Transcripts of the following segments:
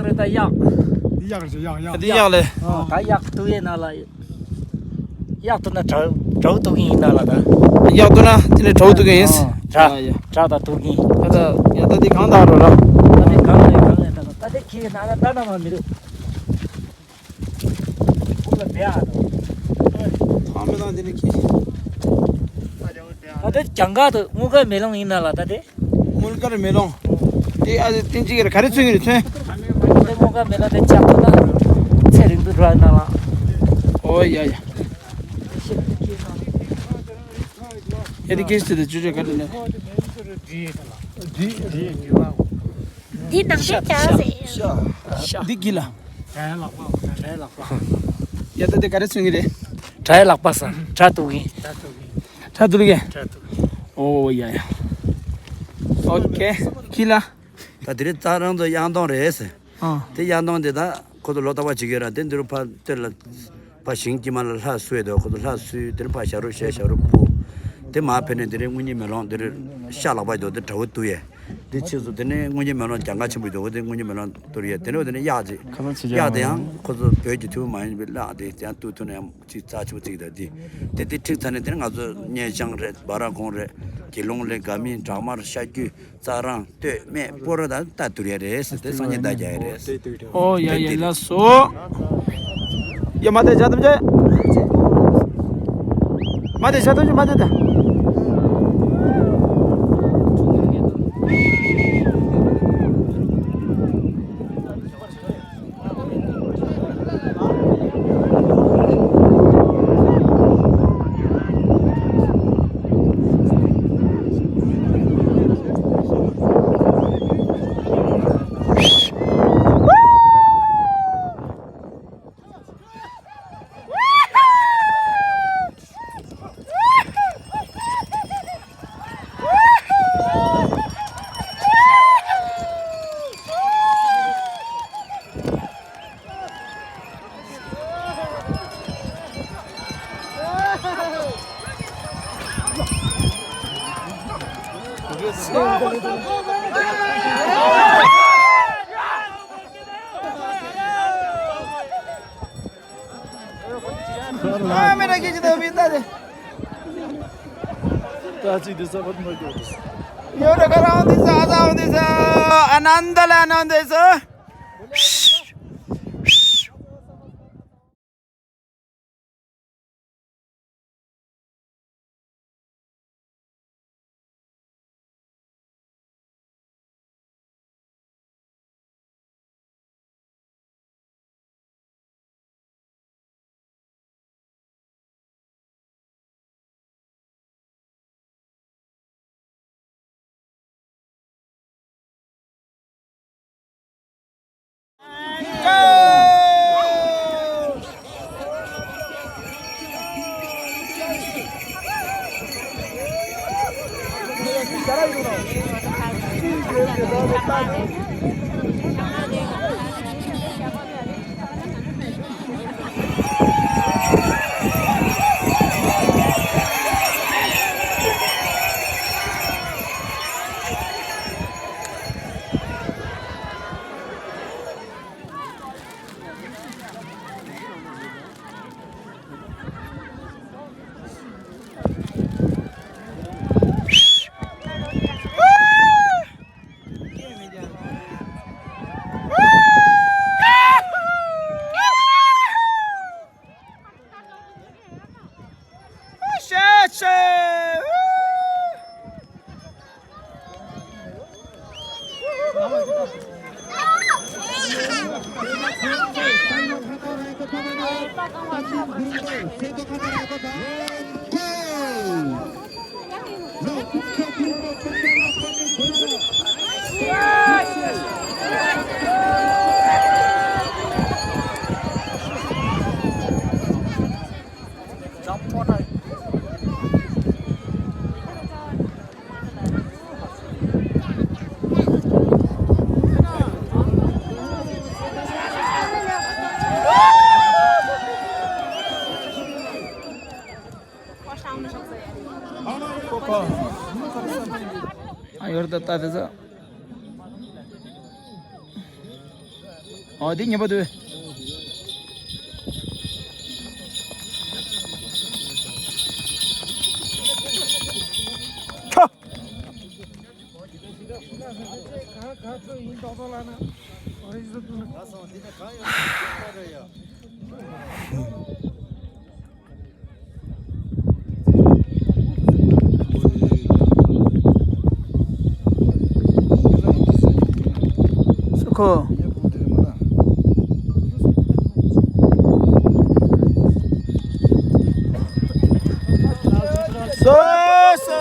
的在养，养是养养，这样嘞，他养对那了，养到那找都给那了的，要多呢，今天抽都给意思。找到都给，要到地看到了，那你刚那个，他这去拿了那么没有，不能别的，他们那里去，他这讲个的，我个没弄赢那了，他这，我们这里没弄，这还是定几个开始吹的吹。我个没弄的讲的那，车龄都出来那了，哦呀呀。ये kiss तरह चूजे कर लेने đi nằm cái chả gì दिख गिला या तो देखा रे सुनी रे trái lạc bát sa, trái tu gi, था दूर गया ओ या ओके गिला तादिरे तारंग तो यांदों रेस हाँ ते यांदों दे दा खुद लोटा बचिगेरा दिन दिरो पा तेल पा शिंग जिमाल ला सुए दो खुद ला सुए दिन पा शारू शे शारू पू ते माँ पे ने दिरे मुझे मेलों दिरे शाला बाई दो दिरे ठावत तुये दिरे चीज़ दिरे मुझे मेलों जंगा चिम्बी दो दिरे मुझे मेलों तुरिये दिरे दिरे याद याद यां खुद पेज तू माइन बिल्ला आदि यां तू तूने हम चीज़ चाचू चीज़ दी ते दिरे ठीक थाने दिरे गाज़ो न्याजंग रे बारा कौन रे किलों ले गामी ड्रामर शायद सारां ते मैं पूरा दा तातुरिये रे ते संजय दा जाए रे ओ या ला सो ये माते जाते मुझे माते जाते मुझे माते दा मेरा किसी तो बीता दे ताजी दिशा बंद मत करो यो रखा हूँ दिशा आनंद ले आनंद दिशा I heard that is a 어디 녀버도 쳐 스코 소소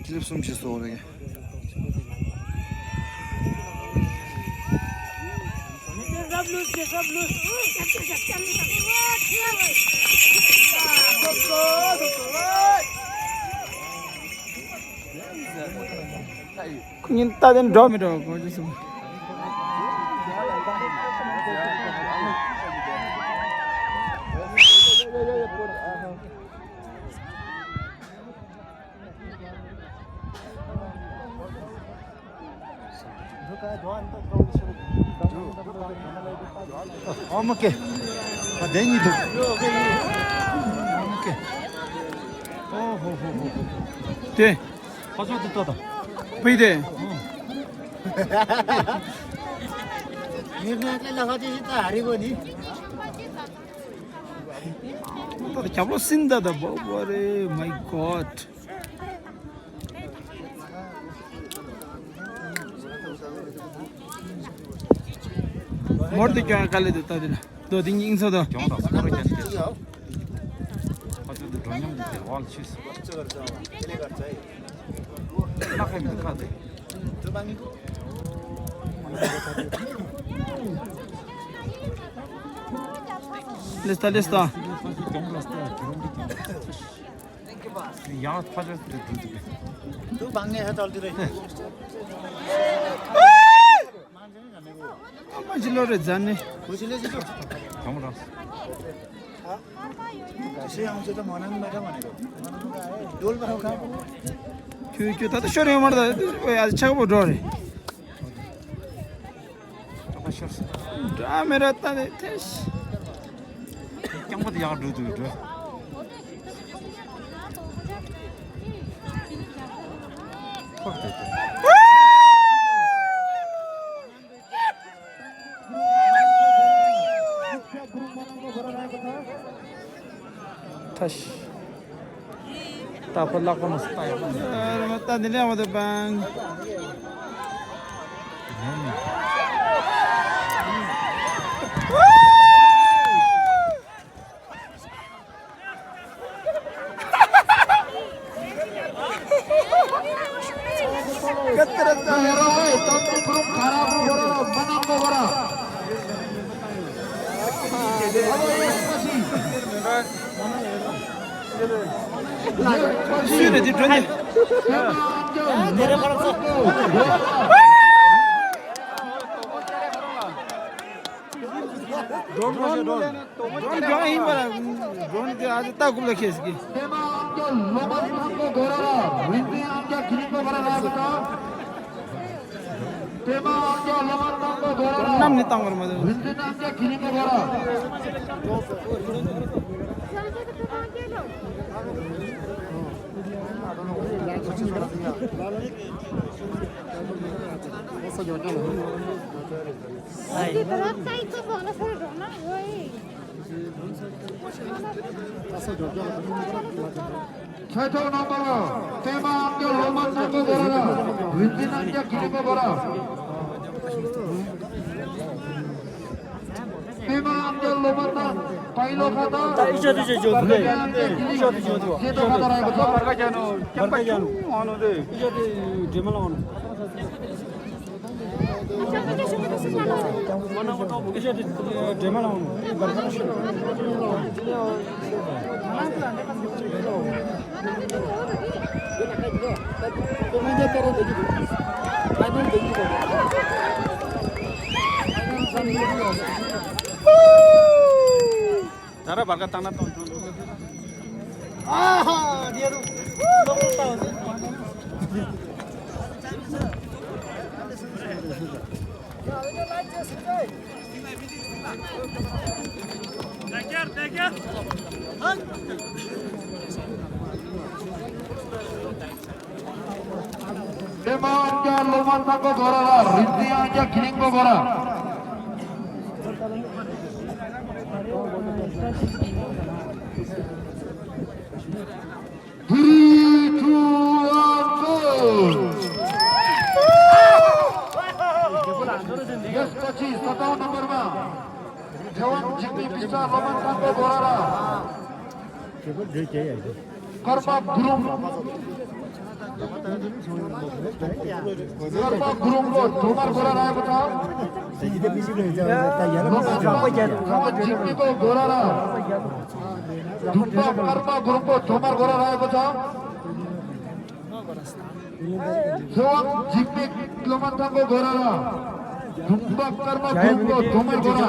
Gidip su bir şey oraya. 그냥 따된 럼이라고 거기서 먹게. 내니도. 먹게. 돼 가져도 떠다. 왜 돼? 잡아 쓴다다 뭐래 마이 갓 मोड़ दे क्या काले देता दिन दो दिन इंसो दो 경다 스포를 계속. 가져도 전염 돼. 월 치스. 나가면 카드. लिस्ता लिस्ता 야 파졌을 때 든든해. जिलोरे जाने 경으로. क्यों था तो शोरे मर्दा अच्छा वो डर है 조금 쉬었어. ड्रा मेरा ता थे 경보다 야 루드. taş tapalak ko mas tayo mata nila mo de bang Şöyle dip döndü. Nereye kalırsa. Drone क्या ही बना drone के आज तक कुल लगे इसकी नाम नहीं तांगर मधु Di terapkan itu bonus 최초 넘버가 대마학교 로만 넘버 걸어라 윈진한테 기리고 걸어 대마학교 로만 pilo खाता 이셔도 저 근데 이셔도 केतो खाता रहेको छ बर्का जानु क्याम्पा जानु आउनु दे 이셔도 데말라 오는 이셔도 데말라 오는 तारा बर्का ताना त आहा दियारो नमस्ता 대마학교 로만 넘버 걸어라 윈진한테 기리고 걸어 3, 2, 1, यसपछि 57 नम्बरमा जवान जिग्मी पिसा रोमन खानको गोरारा कर्मा गुरुङको धुमर गोरा रहेको छ जिग्मीको गोरारा धुम्बा कर्मा गुरुङको धुमर गोरा रहेको छ जवान जिग्मी लोमन खानको गोरारा धुम्बा कर्मा गुरुङको धुमर गोरा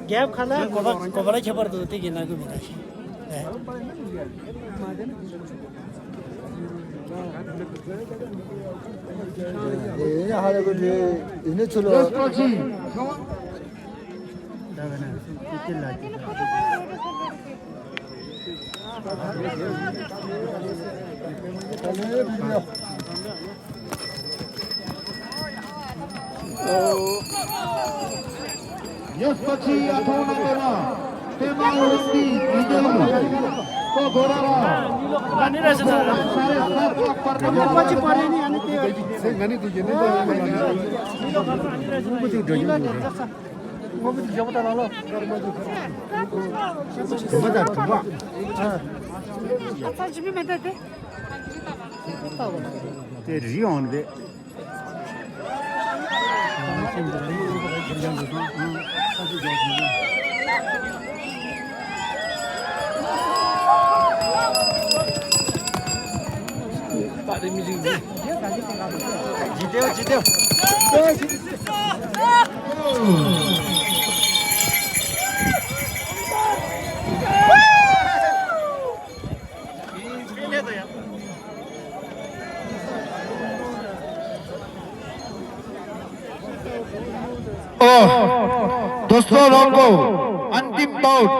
गैप खाना कबरा खबर दो ते गिना को मिला ए हालेको ले इने चलो यसपछि यसपछि 8औं नम्बरमा पेमा उर्सी को गोरारा पानी रहेछ त 7.5 लाख पर्ने पछि पर्ने नि अनि त्यो गनी दिए नि म पनि जब त ल मजा ठुवा अच्छा जिम्मे में दे ते रियोन दे जित्यो दोस्तों लोगों अंतिम बाउट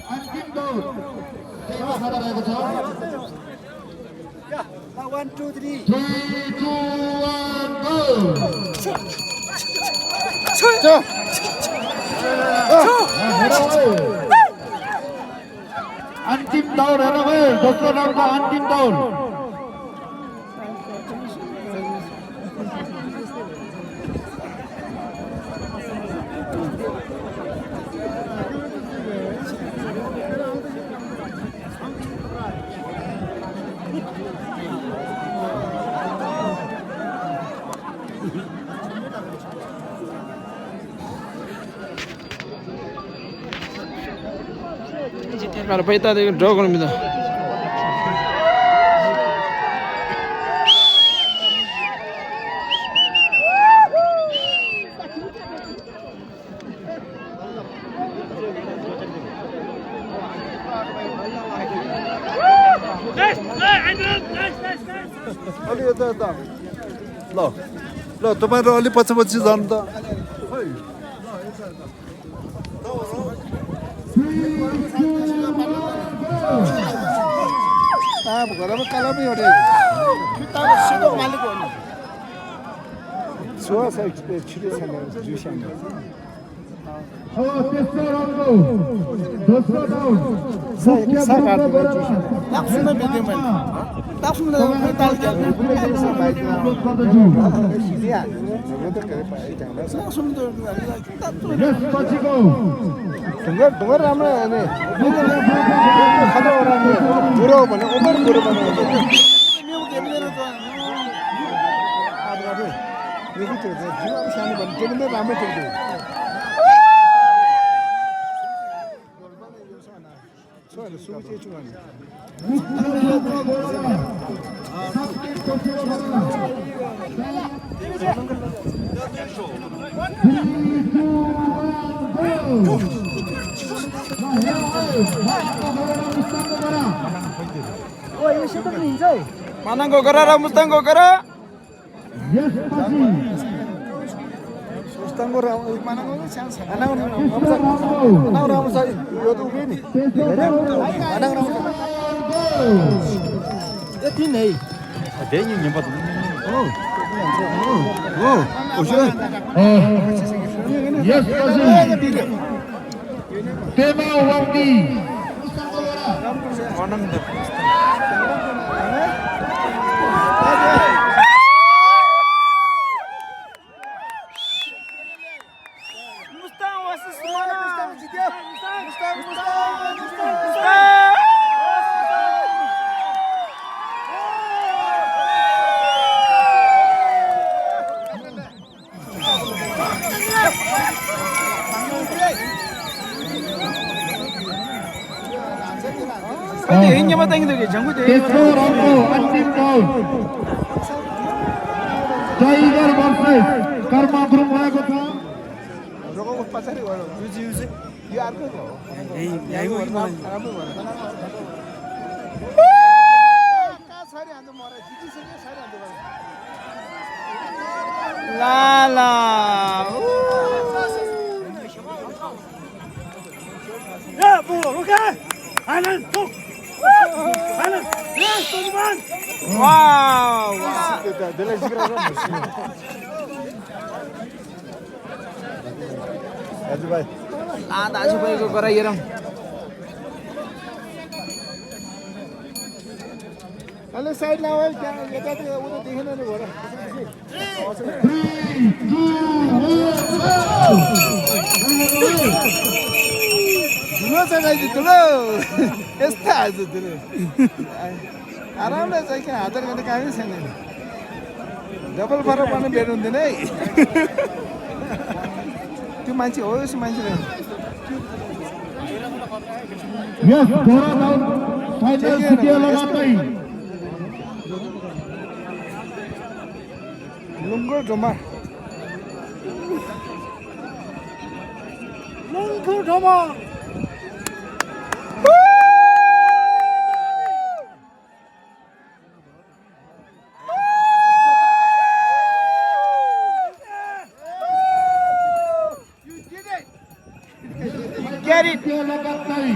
अंतिम बाउट सेवा खड़ा रहेको छ 1 2 3 3, 2, 1, go! अंतिम दौड़ है ना भाई दोस्तों राउंड का अंतिम दौड़ Kalau peta de draw गर्नु ल तपाईहरु अलि पछि जानु त घरमा कालामै हो रे सिधो मालिक हो नि छुवा साइड छिटो छैन जुस्याङ तेस्रो राउन्डको दोस्रो राउन्ड यसपछिको ढुङ्गा राम्रो बुढो भने उमेर बुढो भने सानो भने त्यो पनि राम्रो खेल्थ्यो Manang Gogara ra Mustang Gogara. Mustang ra Manang ra yo tu ni Manang ra यति नै यसपछि पेमा वाउडी Ini mah tengok tu, jangan tu. तेस्रो राउन्डको अन्तिम round tiger versus Karma group भएको छ रोगको पछाडि भयो यो अर्को हो यहीको राम्रो भयो का सारी हान्द मरे जितिसक्यो sari हान्द Lala. Ya, bu, oke. Anan, tuh. Anan, ya, teman. Wow. त्यसलाई जिग्रा र हजुर भाइ दाजु भाइको गराइएर अलि साइड लाऊ है त्यहाँ यतातिर उता देखेन नि भएर ठुलो छ गाई ठुलो यस्तो आज ठुलो आरामले चाहिँ क्या हात गर्ने कामै छैन डबल फरक पर्ने भेट हुँदैन है त्यो मान्छे हो यस मान्छे यस घोडा राउन्ड फाइनल सिटियो लगाताई लुङ्गो ढोमा Lungku doma. Get it. सिटियो लगाताई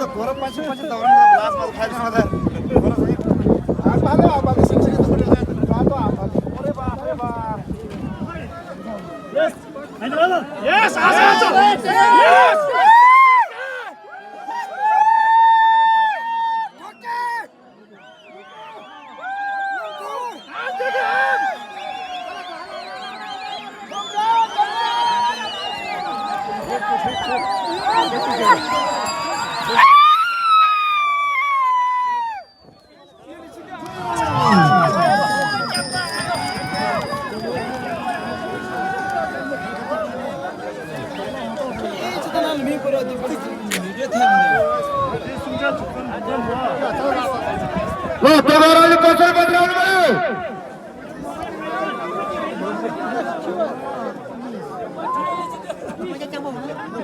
घोडा पछि पछि दौड्नु लास्टमा फाइनलमा त घोडा चाहिँ आपाले सिक्सरी दौडेर जातो आपाले अरे बा Yes. Yes, asa. Yes. लो दोबारा पसर बदलाव में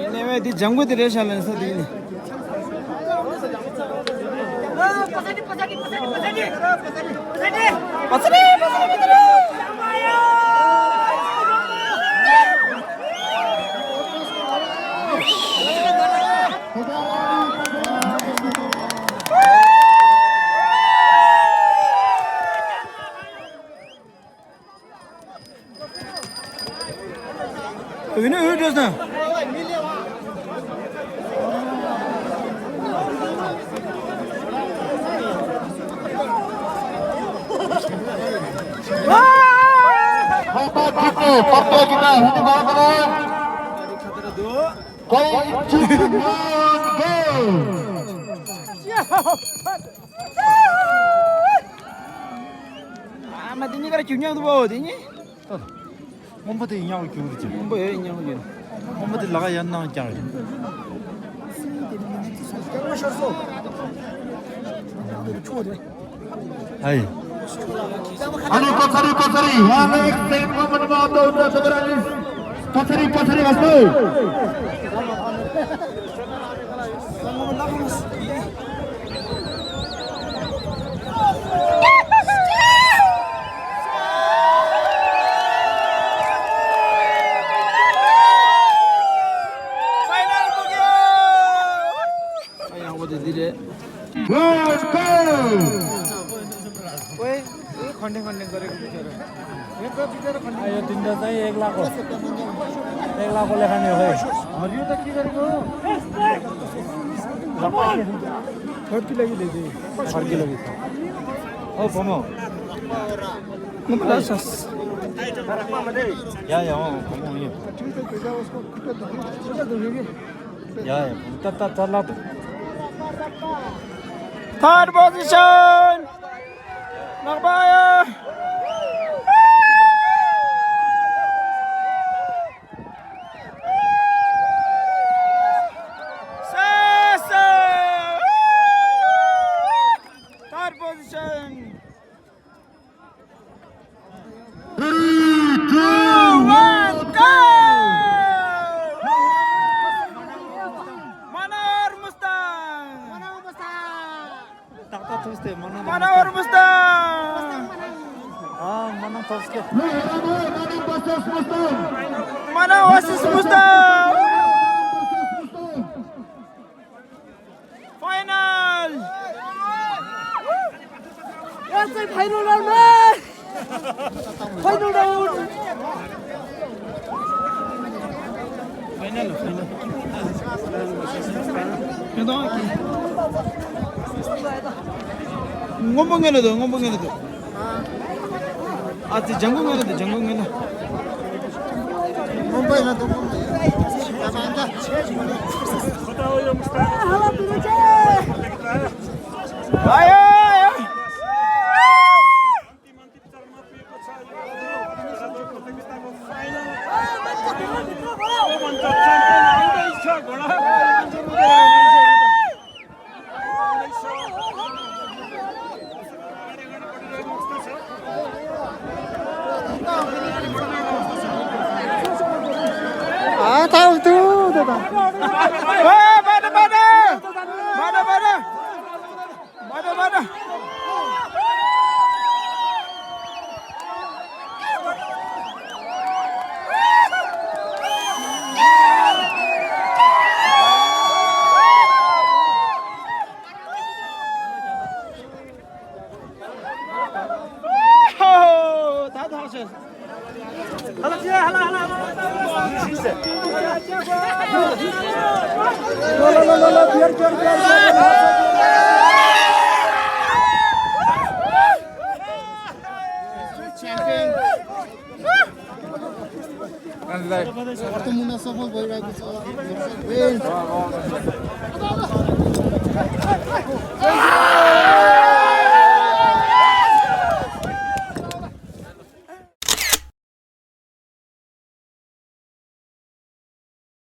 ini di janggu di desa lain satu ini. Pasari. Ini udah dah. Papa kita ini balapan. Koi Chuman Go. Amat ini kalau cunya tu bawa ini. 몸부터 인양을 기울이지. Bawa ini yang ini. 몸부터 나가야 안 나온 짱을. 아이. Ani pasari. Yang एक second में मनवा तो उधर सबरानी. Pasari masuk. Ayah boleh dire. Let's go. Woi, ini kondeng करे बिचारा. यो तिनवटा चाहिँ 1 लाख हो 1 लाख को लेखाने हो हरियो त के गरेको फर्की लागि ल्याइदे फर्की लगी औ भमो Mempelasas. 야야 공공이. 야야 तत्ता चल्ला Third position. Nakbaya. Sasa. Third position. 3, 2, 1, Go! Manar Mustang. ताता थुस्ते मना Manar Mustang. मना थुस्के Mani pasas Mustang. Mana Oasis Mustang. Final. Final round, man! Final round! Ngombongnya tuh. Ah, janggungnya tuh. Ayo. आ थाउ तु दादा Mana. 다 하셨어. अर्थ मुना सफल भइरहेको छ